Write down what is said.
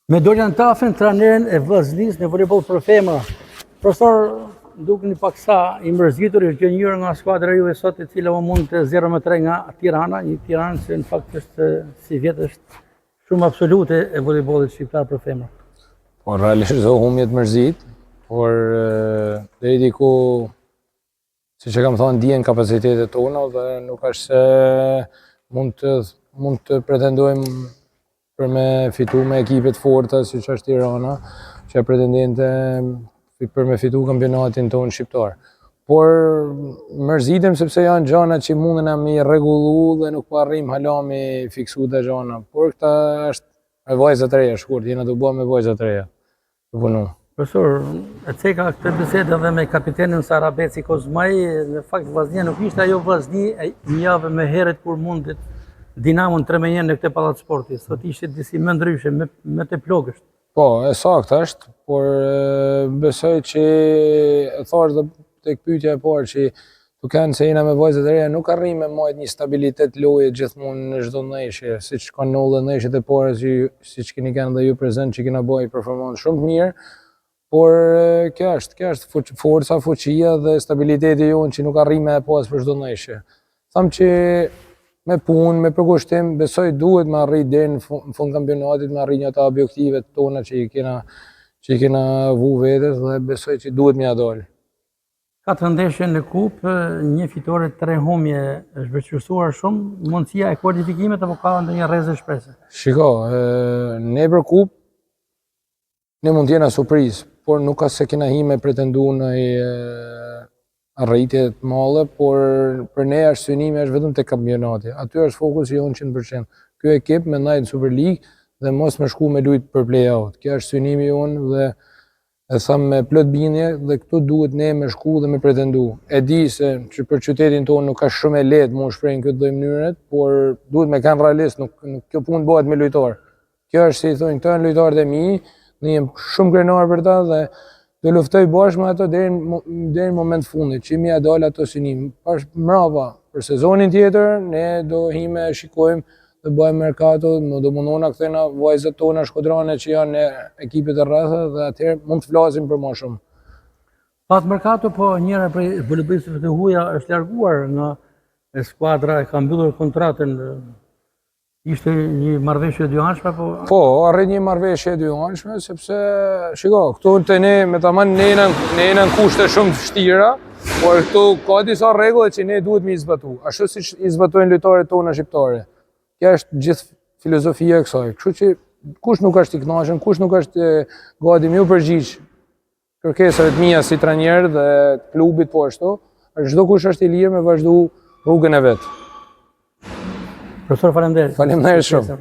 Me Dorian Tafën, trajnerin e Vllaznisë në volejboll për femra. Profesor, dukeni paksa i mërzitur, i zhgënjyer nga skuadra juaj sot e cila u mund 0-3 nga Tirana, një Tiranë që në fakt është sivjet është shumë absolute e volejbollit shqiptar për femra. Po, realisht çdo humbje të mërzit, por deri diku Siç e kam thonë, dihen kapacitetet tona dhe nuk është se mund të, mund të pretendojmë për me fitu me ekipe të forta, siç është Tirana, që e pretendente për me fitu kampionatin tonë shqiptar. Por mërzitem sepse janë gjana që mundena me i rregullu dhe nuk po arrijmë hala me i fiksu ato gjana. Por këta është me vajza të reja, shkurt, jena tu bo me vajza të reja. të punu. Profesor, e ceka këtë bisedë edhe me kapitenin Sara Beci Kozmaj, në fakt Vllaznia nuk ishte ajo Vllazni e një javë më herët kur mundi Dinamon 3-1 në këtë pallat sporti, sot ishte disi më ndryshe, më, më të plogësht. Po, e saktë është, por besoj që e thashë dhe tek pyetja e parë që Tu kenë se jena me vajzat e reja, nuk arrijmë me majtë një stabilitet loje gjithmonë në çdo ndeshje, siç kanë ndodhur ndeshjet e para që siç keni qenë dhe ju prezent që kena bërë një performancë shumë të mirë, por kjo është, kjo është forca, fuqia dhe stabiliteti jonë që nuk arrijmë me e pas për çdo ndeshje. Tham që me punë, me përkushtim, besoj duhet me arrit deri në fund kampionatit, me arrit ato objektivet tona që i kena që i kena vu vetes dhe besoj që duhet me ia dalë. Katër ndeshje në kupë, një fitore, tre humbje, është vështirësuar shumë mundësia e kualifikimit apo ka ndonjë rreze shprese? Shiko, ne për kupë ne mund të jena surprizë, por nuk ka se kena hi me pretendu në arritje të madhe, por për ne është synimi është vetëm te kampionati. Aty është fokusi jonë 100%. Ky ekip me ndejt në Superligë dhe mos me shku me lujt për play-out. Kjo është synimi jonë dhe E tham me plot bindje dhe këtu duhet ne me shku dhe me pretendu. E di se që për qytetin tonë nuk është shumë e lehtë mu shpreh në këtë lloj mënyre, por duhet me kanë realist, nuk, nuk kjo punë bëhet me lojtar. Kjo është si i thonë, këto janë lojtarët e mi, ne jem shumë krenar për ta dhe do luftoj bashkë me ato deri në deri në moment të fundit, që me ia dal ato synim. Pas mrapa, për sezonin tjetër ne do hime shikojmë dhe bëjmë merkato, më do mundohna kthejna vajzat tona shkodrane që janë në ekipet e rretheve dhe atëherë mund të flasim për më shumë. Pas merkato, po njëra prej volejbollisteve të huaja është larguar nga skuadra e ka mbyllur kontratën. Ishte një marrëveshje e dyanshme apo? Po, arrit një marrëveshje e dyanshme sepse shiko, këtu te ne me tamam ne jena ne jena në kushte shumë të vështira, por këtu ka disa rregulla që ne duhet me i zbatu, ashtu siç i zbatojnë lojtarët tona shqiptare. Kjo është gjithë filozofia e kësaj. Kështu që kush nuk është i kënaqur, kush nuk është gati me iu përgjigj kërkesave të mia si trajner dhe të klubit po ashtu, çdo kush është i lirë me vazhdu rrugën e vet. Profesor, faleminderit. Faleminderit shumë.